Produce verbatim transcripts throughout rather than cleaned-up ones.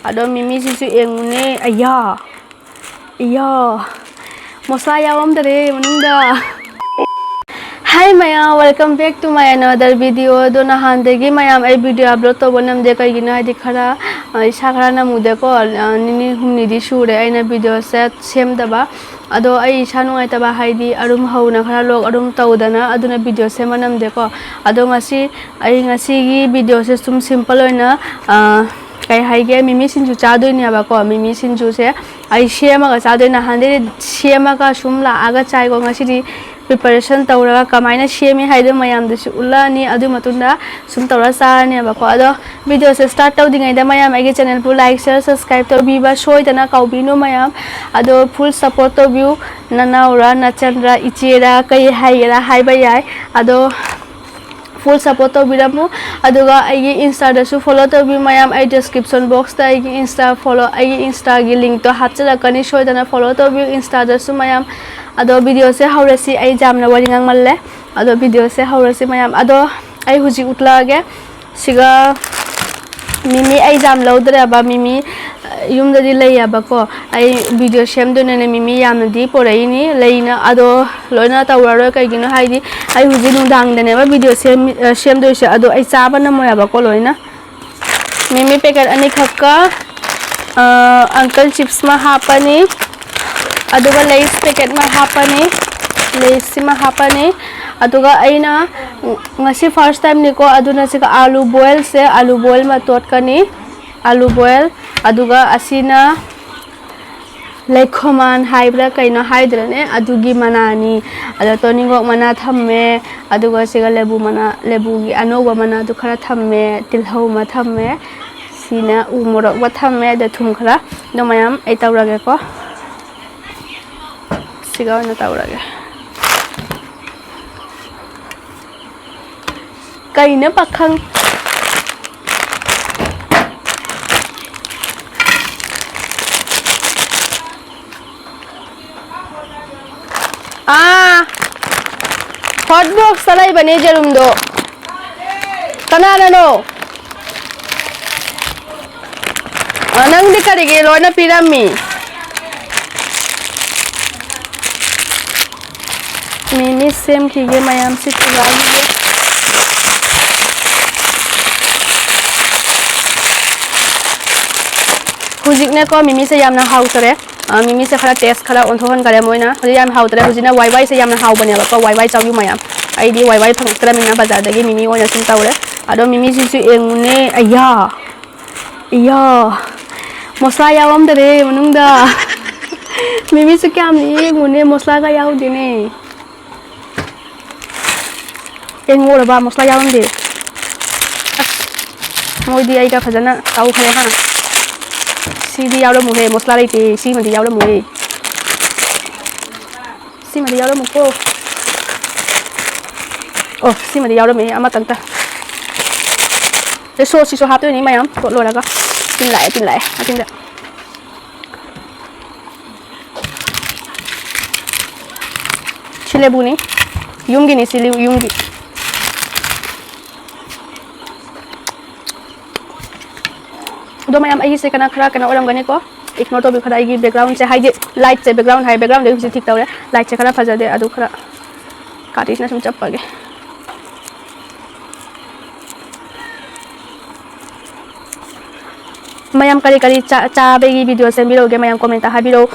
ꯑꯗꯣ ꯃꯤꯃꯤꯁꯤꯁꯨ ꯌꯦꯡꯉꯨꯅꯦ꯫ ꯑꯌꯥ, ꯑꯌꯥ, ꯃꯁꯂꯥ ꯌꯥꯎꯔꯝꯗꯔꯦ ꯃꯅꯨꯡꯗ꯫ Hi ꯃꯌꯥꯝ, welcome back to my another video꯫ ꯑꯗꯣ ꯅꯍꯥꯟꯗꯒꯤ ꯃꯌꯥꯝ ꯑꯩ video upload ꯇꯧꯕ ꯅꯝꯗꯦ, ꯀꯩꯒꯤꯅꯣ ꯍꯥꯏꯗꯤ ꯈꯔ, ꯑ, ꯏꯁꯥ ꯈꯔ ꯅꯝꯃꯨꯗꯦꯀꯣ꯫ ꯑ, ꯅꯤꯅꯤ ꯍꯨꯝꯅꯤꯗꯤ ꯁꯨꯔꯦ ꯑꯩꯅ videoꯁꯦ ꯁꯦꯝꯗꯕ꯫ ꯑꯗꯣ ꯑꯩ ꯏꯁꯥ ꯅꯨꯡꯉꯥꯏꯇꯕ ꯍꯥꯏꯗꯤ ꯑꯔꯨꯝ ꯍꯧꯅ ꯈꯔ ꯂꯣꯛ ꯑꯔꯨꯝ ꯇꯧꯗꯅ ꯑꯗꯨꯅ video ꯁꯦꯝꯕ ꯅꯝꯗꯦꯀꯣ꯫ ꯑꯗꯣ ꯉꯁꯤ, ꯑꯩ ꯉꯁꯤꯒꯤ videoꯁꯦ ꯁꯨꯝ simple ꯑꯣꯏꯅ, ꯑ, ꯀꯩ ꯍꯥꯏꯒꯦ, ꯃꯤꯃꯤ ꯁꯤꯡꯖꯨ ꯆꯥꯗꯣꯏꯅꯦꯕꯀꯣ꯫ ꯃꯤꯃꯤ ꯁꯤꯡꯖꯨꯁꯦ ꯑꯩ ꯁꯦꯝꯃꯒ ꯆꯥꯗꯣꯏꯅꯦ꯫ ꯅꯍꯥꯟꯗꯩꯗꯤ ꯁꯦꯝꯃꯒ ꯁꯨꯝ ꯂꯥꯛꯑꯒ ꯆꯥꯏꯀꯣ꯫ ꯉꯁꯤꯗꯤ preparation ꯇꯧꯔꯒ ꯀꯃꯥꯏꯅ ꯁꯦꯝꯃꯤ ꯍꯥꯏꯗꯣ ꯃꯌꯥꯝꯗꯁꯨ ꯎꯠꯂꯛꯑꯅꯤ꯫ ꯑꯗꯨ ꯃꯇꯨꯡꯗ ꯁꯨꯝ ꯇꯧꯔ ꯆꯥꯔꯅꯦꯕꯀꯣ꯫ ꯑꯗꯣ videoꯁꯦ start ꯇꯧꯗ꯭ꯔꯤꯉꯩꯗ ꯃꯌꯥꯝ ꯑꯩꯒꯤ channelꯕꯨ like, share, subscribe ꯇꯧꯕꯤꯕ ꯁꯣꯏꯗꯅ ꯀꯥꯎꯕꯤꯅꯨ ꯃꯌꯥꯝ꯫ ꯑꯗꯣ full support ꯇꯧꯕꯤꯌꯨ꯫ ꯅꯅꯥꯎꯔ, ꯅꯆꯟꯔ, ꯏꯆꯦꯔ, ꯀꯩ ꯍꯥꯏꯒꯦꯔꯥ ꯍꯥꯏꯕ ꯌꯥꯏ꯫ ꯑꯗꯣ full support ꯇꯧꯕꯤꯔꯝꯃꯨ꯫ ꯑꯗꯨꯒ ꯑꯩꯒꯤ Instaꯗꯁꯨ follow ꯇꯧꯕꯤꯌꯨ ꯃꯌꯥꯝ꯫ ꯑꯩ description boxꯇ ꯑꯩꯒꯤ Insta follow, ꯑꯩꯒꯤ Instaꯒꯤ linkꯇꯣ ꯍꯥꯞꯆꯤꯜꯂꯛꯀꯅꯤ, ꯁꯣꯏꯗꯅ follow ꯇꯧꯕꯤꯌꯨ Instaꯗꯁꯨ ꯃꯌꯥꯝ꯫ ꯑꯗꯣ videoꯁꯦ ꯍꯧꯔꯁꯤ, ꯑꯩ ꯌꯥꯝꯅ ꯋꯥꯔꯤ ꯉꯥꯡꯃꯜꯂꯦ꯫ ꯑꯗꯣ videoꯁꯦ ꯍꯧꯔꯁꯤ ꯃꯌꯥꯝ꯫ ꯑꯗꯣ ꯑꯩ ꯍꯧꯖꯤꯛ ꯎꯠꯂꯛꯑꯒꯦ꯫ ꯁꯤꯒ ꯃꯤꯃꯤ ꯑꯩ ꯌꯥꯝ ꯂꯧꯗ꯭ꯔꯦꯕ, ꯃꯤꯃꯤ, ꯑ, ꯌꯨꯝꯗꯗꯤ ꯂꯩꯌꯦꯕꯀꯣ꯫ ꯑꯩ video ꯁꯦꯝꯗꯣꯏꯅꯦꯅ ꯃꯤꯃꯤ ꯌꯥꯝꯅꯗꯤ ꯄꯨꯔꯛꯏꯅꯤ, ꯂꯩꯅ, ꯑꯗꯣ ꯂꯣꯏꯅ ꯇꯧꯔꯔꯣꯏ꯫ ꯀꯩꯒꯤꯅꯣ ꯍꯥꯏꯗꯤ ꯑꯩ ꯍꯧꯖꯤꯛ ꯅꯨꯡꯗꯥꯡꯗꯅꯦꯕ video ꯁꯦꯝ-, ꯑ, ꯁꯦꯝꯗꯣꯏꯁꯦ꯫ ꯑꯗꯣ ꯑꯩ ꯆꯥꯕ ꯅꯝꯃꯣꯏꯕꯀꯣ ꯂꯣꯏꯅ꯫ ꯃꯤꯃꯤ packet ꯑꯅꯤꯈꯛꯀ, ꯑ, uncle chips ꯑꯃ ꯍꯥꯞꯄꯅꯤ, ꯑꯗꯨꯒ Lay's packet ꯑꯃ ꯍꯥꯞꯄꯅꯤ, Layꯁꯤꯃ ꯍꯥꯞꯄꯅꯤ꯫ ꯑꯗꯨꯒ ꯑꯩꯅ ꯉꯁꯤ first timeꯅꯤꯀꯣ, ꯑꯗꯨꯅ ꯁꯤꯒ ꯑꯥꯂꯨ boilꯁꯦ, ꯑꯥꯂꯨ boil ꯑꯃ ꯇꯣꯠꯀꯅꯤ, ꯑꯥꯂꯨ boil꯫ ꯑꯗꯨꯒ ꯑꯁꯤꯅ ꯂꯩꯈꯣꯃꯥꯟ ꯍꯥꯏꯕ꯭ꯔꯥ ꯀꯩꯅꯣ ꯍꯥꯏꯗ꯭ꯔꯅꯦ, ꯑꯗꯨꯒꯤ ꯃꯅꯥꯅꯤ꯫ ꯑꯗ ꯇꯣꯅꯤꯡꯒꯣꯛ ꯃꯅꯥ ꯊꯝꯃꯦ, ꯑꯗꯨꯒ ꯁꯤꯒ ꯂꯦꯕꯨ ꯃꯅꯥ, ꯂꯦꯕꯨꯒꯤ ꯑꯅꯧꯕ ꯃꯅꯥꯗꯨ ꯈꯔ ꯊꯝꯃꯦ, ꯇꯤꯜꯍꯧ ꯑꯃ ꯊꯝꯃꯦ, ꯁꯤꯅ ꯎ ꯃꯣꯔꯣꯛ ꯑꯃ ꯊꯝꯃꯦ, ꯑꯗ ꯊꯨꯝ ꯈꯔ꯫ ꯑꯗꯣ ꯃꯌꯥꯝ ꯑꯩ ꯇꯧꯔꯒꯦꯀꯣ, ꯁꯤꯒ ꯑꯣꯏꯅ ꯇꯧꯔꯒꯦ꯫ ꯀꯩꯅꯣ ꯄꯥꯈꯪ? ꯑꯥ, hot boxꯇ ꯂꯩꯕꯅꯦ ꯌꯦꯔꯨꯝꯗꯣ꯫ ꯀꯅꯥꯅꯅꯣ? ꯑ, ꯅꯪꯗꯤ ꯀꯔꯤꯒꯤ ꯂꯣꯏꯅ ꯄꯤꯔꯝꯃꯤ? ꯃꯤꯃꯤ ꯁꯦꯝꯈꯤꯒꯦ ꯃꯌꯥꯝꯁꯤ ꯊꯨꯒꯥꯏꯈꯤꯒꯦ꯫ ꯍꯧꯖꯤꯛꯅꯦꯀꯣ, ꯃꯤꯃꯤꯁꯦ ꯌꯥꯝꯅ ꯍꯥꯎꯇꯔꯦ꯫ ꯑ, ꯃꯤꯃꯤꯁꯦ ꯈꯔ ꯇꯦꯁ ꯈꯔ ꯑꯣꯟꯊꯣꯛꯍꯟꯈꯔꯦ ꯃꯣꯏꯅ꯫ ꯍꯧꯖꯤꯛ ꯌꯥꯝ ꯍꯥꯎꯇꯔꯦ꯫ ꯍꯧꯖꯤꯛꯅ ꯋꯥꯏ ꯋꯥꯏꯁꯦ ꯌꯥꯝꯅ ꯍꯥꯎꯕꯅꯦꯕꯀꯣ, ꯋꯥꯏ ꯋꯥꯏ ꯆꯥꯎ ꯃꯌꯥꯝ꯫ ꯑꯩꯗꯤ ꯋꯥꯏ ꯋꯥꯏ ꯐꯪꯉꯛꯇ꯭ꯔꯕꯅꯤꯅ ꯕꯖꯥꯔꯗꯒꯤ ꯃꯤꯃꯤ ꯑꯣꯏꯅ ꯁꯨꯝ ꯇꯧꯔꯦ꯫ ꯑꯗꯣ ꯃꯤꯃꯤꯁꯤꯁꯨ ꯌꯦꯡꯉꯨꯅꯦ꯫ ꯑꯌꯥ! ꯏꯌꯥ! ꯃꯁꯂꯥ ꯌꯥꯎꯔꯝꯗꯔꯦ ꯃꯅꯨꯡꯗ꯫ ꯃꯤꯃꯤꯁꯨ ꯀꯌꯥꯝ ꯂꯤꯛꯏ ꯌꯦꯡꯉꯨꯅꯦ, ꯃꯁꯂꯥꯒ ꯌꯥꯎꯗꯦꯅꯦ꯫ ꯌꯦꯡꯉꯨꯔꯕ, ꯃꯁꯂꯥ ꯌꯥꯎꯔꯝꯗꯦ꯫ ꯑꯁ, ꯃꯣꯏꯗꯤ ꯑꯩꯒ ꯐꯖꯅ ꯇꯧꯈ꯭ꯔꯦ, ꯍꯥ? ꯁꯤꯗꯤ ꯌꯥꯎꯔꯝꯃꯨꯍꯦ, ꯃꯁꯂꯥ ꯂꯩꯇꯦ, ꯁꯤꯃꯗꯤ ꯌꯥꯎꯔꯝꯃꯨꯍꯦ꯫ ꯁꯤꯃꯗꯤ ꯌꯥꯎꯔꯝꯃꯨꯀꯣ꯫ ꯑꯣ, ꯁꯤꯃꯗꯤ ꯌꯥꯎꯔꯝꯃꯦ, ꯑꯃꯇꯪꯇ꯫ ꯑꯗꯩ ꯁꯣꯁꯁꯤꯁꯨ ꯍꯥꯞꯇꯣꯏꯅꯤ ꯃꯌꯥꯝ, ꯄꯣꯠ ꯂꯣꯏꯔꯒ꯫ ꯇꯤꯟ ꯂꯥꯛꯑꯦ, ꯇꯤꯟ ꯂꯥꯛꯑꯦ, ꯑꯇꯤꯟꯗ꯫ ꯁꯤ ꯂꯦꯕꯨꯅꯤ, ꯌꯨꯝꯒꯤꯅꯤ, ꯁꯤ ꯂꯤꯎ-, ꯌꯨꯝꯒꯤ꯫ ꯑꯗꯣ ꯃꯌꯥꯝ, ꯑꯩꯒꯤꯁꯦ ꯀꯩꯅꯣ, ꯈꯔ ꯀꯩꯅꯣ ꯑꯣꯏꯔꯝꯒꯅꯤꯀꯣ, ꯏꯒꯅꯣꯔ ꯇꯧꯕꯤꯌꯨ ꯈꯔ꯫ ꯑꯩꯒꯤ ꯕꯦꯛꯒ꯭ꯔꯥꯎꯟꯁꯦ, ꯍꯥꯏꯗꯤ ꯂꯥꯏꯠꯁꯦ, ꯕꯦꯛꯒ꯭ꯔꯥꯎꯟ ꯍꯥꯏ, ꯕꯦꯛꯒ꯭ꯔꯥꯎꯟꯗꯒꯤ ꯍꯧꯖꯤꯛ ꯊꯤꯛ ꯇꯧꯔꯦ꯫ ꯂꯥꯏꯠꯁꯦ ꯈꯔ ꯐꯖꯗꯦ, ꯑꯗꯨ ꯈꯔ ꯀꯥꯇꯤꯁꯤꯅ ꯁꯨꯝ ꯆꯞꯄꯒꯦ꯫ ꯃꯌꯥꯝ ꯀꯔꯤ ꯀꯔꯤ ꯆꯥ-, ꯆꯥꯕꯒꯤ ꯚꯤꯗꯤꯑꯣ ꯁꯦꯝꯕꯤꯔꯛꯎꯒꯦ, ꯃꯌꯥꯝ ꯀꯣꯃꯦꯟꯇ ꯍꯥꯏꯕꯤꯔꯛꯎ꯫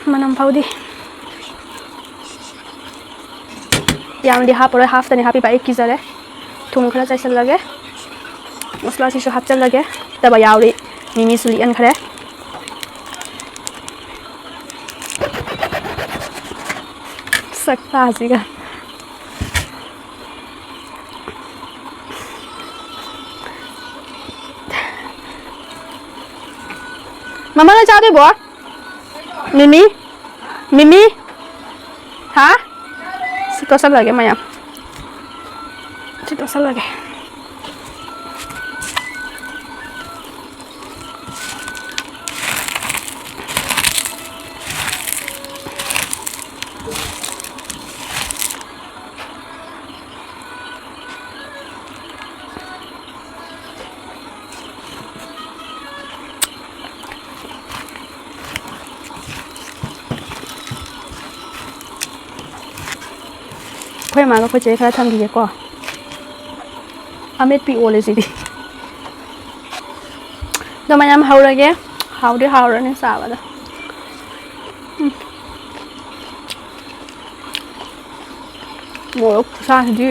ꯃꯅꯝ ꯐꯥꯎꯗꯦ꯫ ꯌꯥꯝꯗꯤ ꯍꯥꯞꯄꯔꯣꯏ, ꯍꯥꯐꯇꯅꯤ ꯍꯥꯞꯄꯤꯕ, ꯑꯩ ꯀꯤꯖꯔꯦ꯫ ꯊꯨꯝ ꯈꯔ ꯆꯥꯏꯁꯤꯜꯂꯒꯦ꯫ ꯃꯁꯂꯥꯁꯤꯁꯨ ꯍꯥꯞꯆꯤꯜꯂꯒꯦ꯫ ꯐꯠꯇꯕ ꯌꯥꯎꯔꯤ꯫ ꯃꯤꯃꯤꯁꯨ ꯂꯤꯛꯍꯟꯈ꯭ꯔꯦ꯫ ꯁꯛꯇꯥꯁꯤꯒ꯫ ꯃꯃꯥ, ꯅꯪ ꯆꯥꯗꯣꯏꯕꯣ? ꯃꯤꯃꯤ? ꯃꯤꯃꯤ? ꯍꯥ? ꯁꯤ ꯇꯣꯠꯁꯜꯂꯒꯦ ꯃꯌꯥꯝ꯫ ꯁꯤ ꯇꯣꯠꯁꯜꯂꯒꯦ꯫ ꯏꯃꯥꯒ ꯑꯩꯈꯣꯏ ꯆꯦ ꯈꯔ ꯊꯝꯈꯤꯒꯦꯀꯣ꯫ ꯑꯃꯦꯠꯄꯤ ꯑꯣꯜꯂꯦ ꯁꯤꯗꯤ꯫ ꯑꯗꯣ ꯃꯌꯥꯝ ꯍꯧꯔꯒꯦ꯫ ꯍꯥꯎꯗꯤ ꯍꯥꯎꯔꯅꯤ ꯆꯥꯕꯗ꯫ ꯎꯝ꯫ ꯃꯣꯔꯣꯛ ꯈꯨꯁꯥꯁꯤꯗꯤ꯫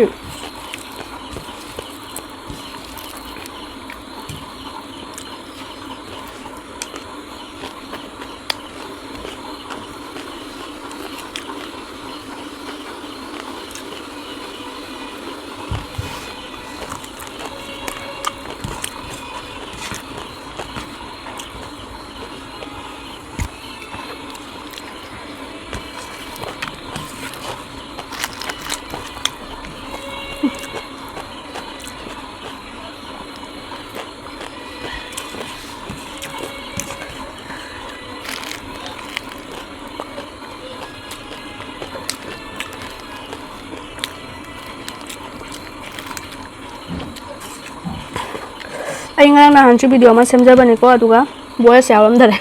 ꯑꯩ ꯉꯔꯥꯡ ꯅꯍꯥꯟꯁꯨ video ꯑꯃ ꯁꯦꯝꯖꯕꯅꯤꯀꯣ, ꯑꯗꯨꯒ voice ꯌꯥꯎꯔꯝꯗꯔꯦ꯫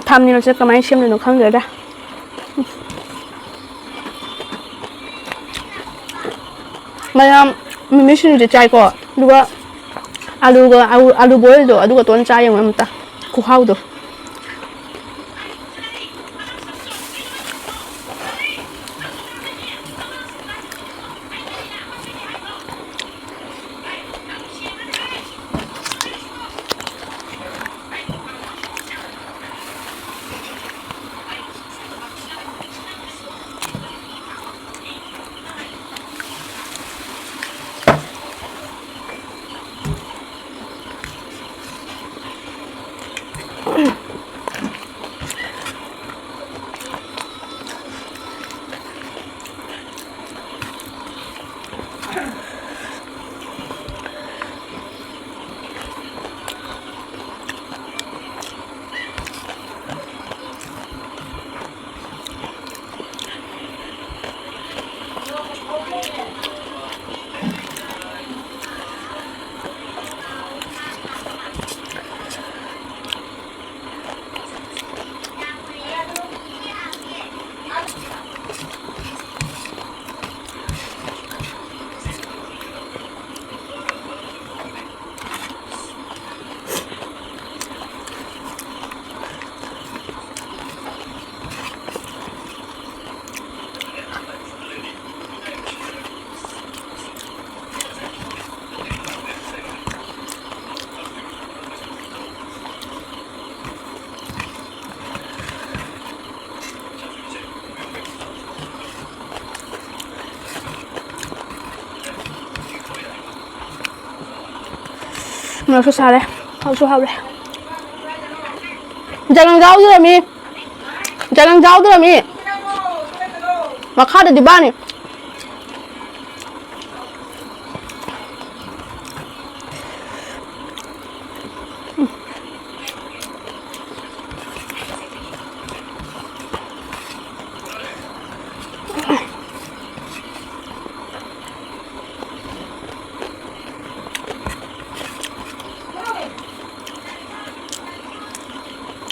Thumbnail ꯁꯦ ꯀꯃꯥꯏꯅ ꯁꯦꯝꯗꯣꯏꯅꯣ ꯈꯪꯗ꯭ꯔꯦꯗ꯫ ꯃꯌꯥꯝ ꯃꯤꯃꯤ ꯁꯤꯡꯖꯨꯁꯦ ꯆꯥꯏꯀꯣ, ꯑꯗꯨꯒ ꯑꯂꯨꯒ, ꯑꯂꯨ, ꯑꯂꯨ boil ꯗꯣ ꯑꯗꯨꯒ ꯇꯣꯠꯂ ꯆꯥ ꯌꯦꯡꯉꯣ ꯑꯝꯇ, ꯈꯨꯍꯥꯎꯗꯣ꯫ ꯉꯁꯨ ꯁꯥꯔꯦ, ꯍꯥꯎꯁꯨ ꯍꯥꯎꯔꯦ꯫ ꯆꯅꯝ ꯌꯥꯎꯗ꯭ꯔꯃꯤ, ꯆꯅꯝ ꯌꯥꯎꯗ꯭ꯔꯃꯤ꯫ ꯃꯈꯥꯗꯗꯤ ꯕꯥꯅꯤ꯫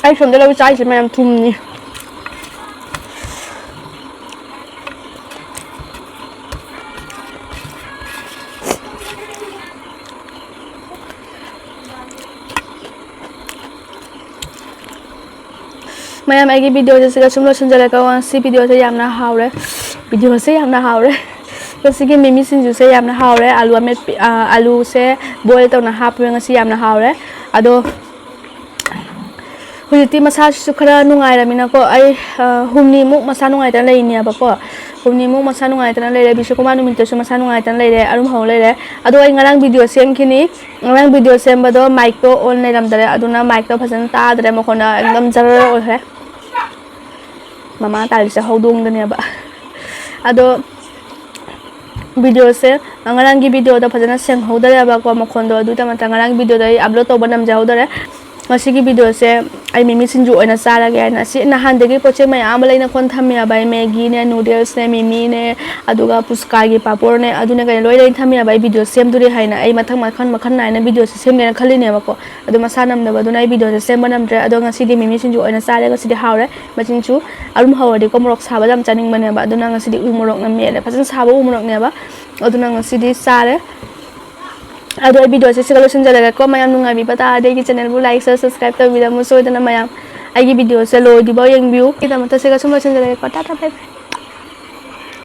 ꯑꯩ ꯁꯣꯝꯗ ꯂꯧ ꯆꯥꯏꯁꯦ ꯃꯌꯥꯝ ꯊꯨꯝꯅꯤ꯫ ꯃꯌꯥꯝ, ꯑꯩꯒꯤ ꯚꯤꯗꯤꯑꯣꯁꯦ ꯁꯤꯒ ꯁꯨꯝ ꯂꯣꯏꯁꯤꯟꯖꯔꯒꯦꯀꯣ꯫ ꯉꯁꯤ ꯚꯤꯗꯤꯑꯣꯁꯦ ꯌꯥꯝꯅ ꯍꯥꯎꯔꯦ꯫ ꯚꯤꯗꯤꯑꯣꯁꯦ ꯌꯥꯝꯅ ꯍꯥꯎꯔꯦ꯫ ꯉꯁꯤꯒꯤ ꯃꯤꯃꯤ ꯁꯤꯡꯖꯨꯁꯦ ꯌꯥꯝꯅ ꯍꯥꯎꯔꯦ꯫ ꯑꯂꯨ ꯑꯃꯦꯠꯄꯤ, ꯑ, ꯑꯂꯨꯁꯦ ꯕꯣꯏꯜ ꯇꯧꯅ ꯍꯥꯞꯄꯦ꯫ ꯉꯁꯤ ꯌꯥꯝꯅ ꯍꯥꯎꯔꯦ꯫ ꯑꯗꯣ ꯍꯧꯖꯤꯛꯇꯤ ꯃꯁꯥꯁꯤꯁꯨ ꯈꯔ ꯅꯨꯡꯉꯥꯏꯔꯃꯤꯅꯀꯣ, ꯑꯩ, ꯑ, ꯍꯨꯝꯅꯤꯃꯨꯛ ꯃꯁꯥ ꯅꯨꯡꯉꯥꯏꯇꯅ ꯂꯩꯅꯦꯕꯀꯣ꯫ ꯍꯨꯝꯅꯤꯃꯨꯛ ꯃꯁꯥ ꯅꯨꯡꯉꯥꯏꯇꯅ ꯂꯩꯔꯦ꯫ ꯕꯤꯁꯨꯀꯨꯃꯥꯔ ꯅꯨꯃꯤꯠꯇꯁꯨ ꯃꯁꯥ ꯅꯨꯡꯉꯥꯏꯇꯅ ꯂꯩꯔꯦ꯫ ꯑꯔꯨꯝ ꯍꯧ ꯂꯩꯔꯦ꯫ ꯑꯗꯣ ꯑꯩ ꯉꯔꯥꯡ ꯚꯤꯗꯤꯑꯣ ꯁꯦꯝꯈꯤꯅꯤ꯫ ꯉꯔꯥꯡ ꯚꯤꯗꯤꯑꯣ ꯁꯦꯝꯕꯗꯣ ꯃꯥꯏꯛꯇꯣ ꯑꯣꯟ ꯂꯩꯔꯝꯗꯔꯦ꯫ ꯑꯗꯨꯅ ꯃꯥꯏꯛꯇꯣ ꯐꯖꯅ ꯇꯥꯗ꯭ꯔꯦ꯫ ꯃꯈꯣꯟꯗ ꯑꯦꯛꯗꯝ ꯖꯔ ꯑꯣꯏꯈ꯭ꯔꯦ꯫ ꯃꯃꯥ ꯇꯥꯔꯤꯁꯦ ꯍꯧꯗꯣꯡꯗꯅꯦꯕ꯫ ꯑꯗꯣ ꯚꯤꯗꯤꯑꯣꯁꯦ, ꯉꯔꯥꯡꯒꯤ ꯚꯤꯗꯤꯑꯣꯗꯣ ꯐꯖꯅ ꯁꯦꯡꯍꯧꯗꯔꯦꯕꯀꯣ, ꯃꯈꯣꯟꯗꯣ꯫ ꯑꯗꯨꯒꯤꯗꯃꯛꯇ ꯉꯔꯥꯡꯒꯤ ꯚꯤꯗꯤꯑꯣꯗꯣ ꯑꯩ ꯑꯞꯂꯣꯗ ꯇꯧꯕ ꯅꯝꯖꯍꯧꯗꯔꯦ꯫ ꯉꯁꯤꯒꯤ ꯚꯤꯗꯤꯑꯣꯁꯦ ꯑꯩ ꯃꯤꯃꯤ ꯁꯤꯡꯖꯨ ꯑꯣꯏꯅ ꯆꯥꯔꯒꯦ ꯍꯥꯏꯅ꯫ ꯑꯁꯤ ꯅꯍꯥꯟꯗꯒꯤ ꯄꯣꯠ ꯆꯩ ꯃꯌꯥꯝ ꯑꯃ ꯂꯩꯅ ꯈꯣꯟ ꯊꯝꯃꯦꯕ꯫ ꯑꯩ ꯃꯦꯒꯤꯅꯦ, ꯅꯨꯗꯜꯁꯅꯦ, ꯃꯤꯃꯤꯅꯦ, ꯑꯗꯨꯒ ꯄꯨꯁꯀꯥꯒꯤ ꯄꯥꯄꯣꯔꯅꯦ, ꯑꯗꯨꯅꯦ ꯀꯩꯅꯣ ꯂꯣꯏ ꯂꯩꯅ ꯊꯝꯃꯦꯕ꯫ ꯑꯩ ꯚꯤꯗꯤꯑꯣ ꯁꯦꯝꯗꯣꯔꯤ ꯍꯥꯏꯅ꯫ ꯑꯩ ꯃꯊꯪ ꯃꯈꯜ ꯃꯈꯜ ꯅꯥꯏꯅ ꯚꯤꯗꯤꯑꯣꯁꯦ ꯁꯦꯝꯒꯦꯅ ꯈꯜꯂꯤꯅꯦꯕꯀꯣ꯫ ꯑꯗꯣ ꯃꯁꯥ ꯅꯝꯗꯕꯗꯨꯅ ꯑꯩ ꯚꯤꯗꯤꯑꯣꯁꯦ ꯁꯦꯝꯕ ꯅꯝꯗ꯭ꯔꯦ꯫ ꯑꯗꯣ ꯉꯁꯤꯗꯤ ꯃꯤꯃꯤ ꯁꯤꯡꯖꯨ ꯑꯣꯏꯅ ꯆꯥꯔꯦ꯫ ꯉꯁꯤꯗꯤ ꯍꯥꯎꯔꯦ꯫ ꯃꯆꯤꯟꯁꯨ ꯑꯔꯨꯝ ꯍꯧꯔꯗꯤꯀꯣ ꯃꯣꯔꯣꯛ ꯁꯥꯕ ꯌꯥꯝ ꯆꯥꯅꯤꯡꯕꯅꯦꯕ꯫ ꯑꯗꯨꯅ ꯉꯁꯤꯗꯤ ꯎ ꯃꯣꯔꯣꯛꯅ ꯃꯦꯠꯂꯦ꯫ ꯐꯖꯅ ꯁꯥꯕ ꯎ ꯃꯣꯔꯣꯛꯅꯦꯕ꯫ ꯑꯗꯨꯅ ꯉꯁꯤꯗꯤ ꯆꯥꯔꯦ꯫ ꯑꯗꯣ ꯑꯩ ꯚꯤꯗꯤꯑꯣꯁꯦ ꯁꯤꯒ ꯂꯣꯏꯁꯤꯟꯖꯔꯒꯦꯀꯣ꯫ ꯃꯌꯥꯝ ꯅꯨꯡꯉꯥꯏꯕꯤꯕ ꯇꯥꯔꯗꯤ ꯑꯩꯒꯤ ꯆꯦꯅꯦꯜꯕꯨ ꯂꯥꯏꯛ, ꯁꯤꯌꯔ, ꯁꯕꯁꯀ꯭ꯔꯥꯏꯕ ꯇꯧꯕꯤꯔꯝꯃꯨ ꯁꯣꯏꯗꯅ ꯃꯌꯥꯝ꯫ ꯑꯩꯒꯤ ꯚꯤꯗꯤꯑꯣꯁꯦ ꯂꯣꯏꯗ꯭ꯔꯤꯐꯥꯎ ꯌꯦꯡꯕꯤꯌꯨ꯫ ꯒꯤꯗꯃꯛꯇ ꯁꯤꯒ ꯁꯨꯝ ꯂꯣꯏꯁꯤꯟꯖꯔꯒꯦꯀꯣ꯫ ꯇꯥꯇꯥ, ꯕꯥꯏ ꯕꯥꯏ꯫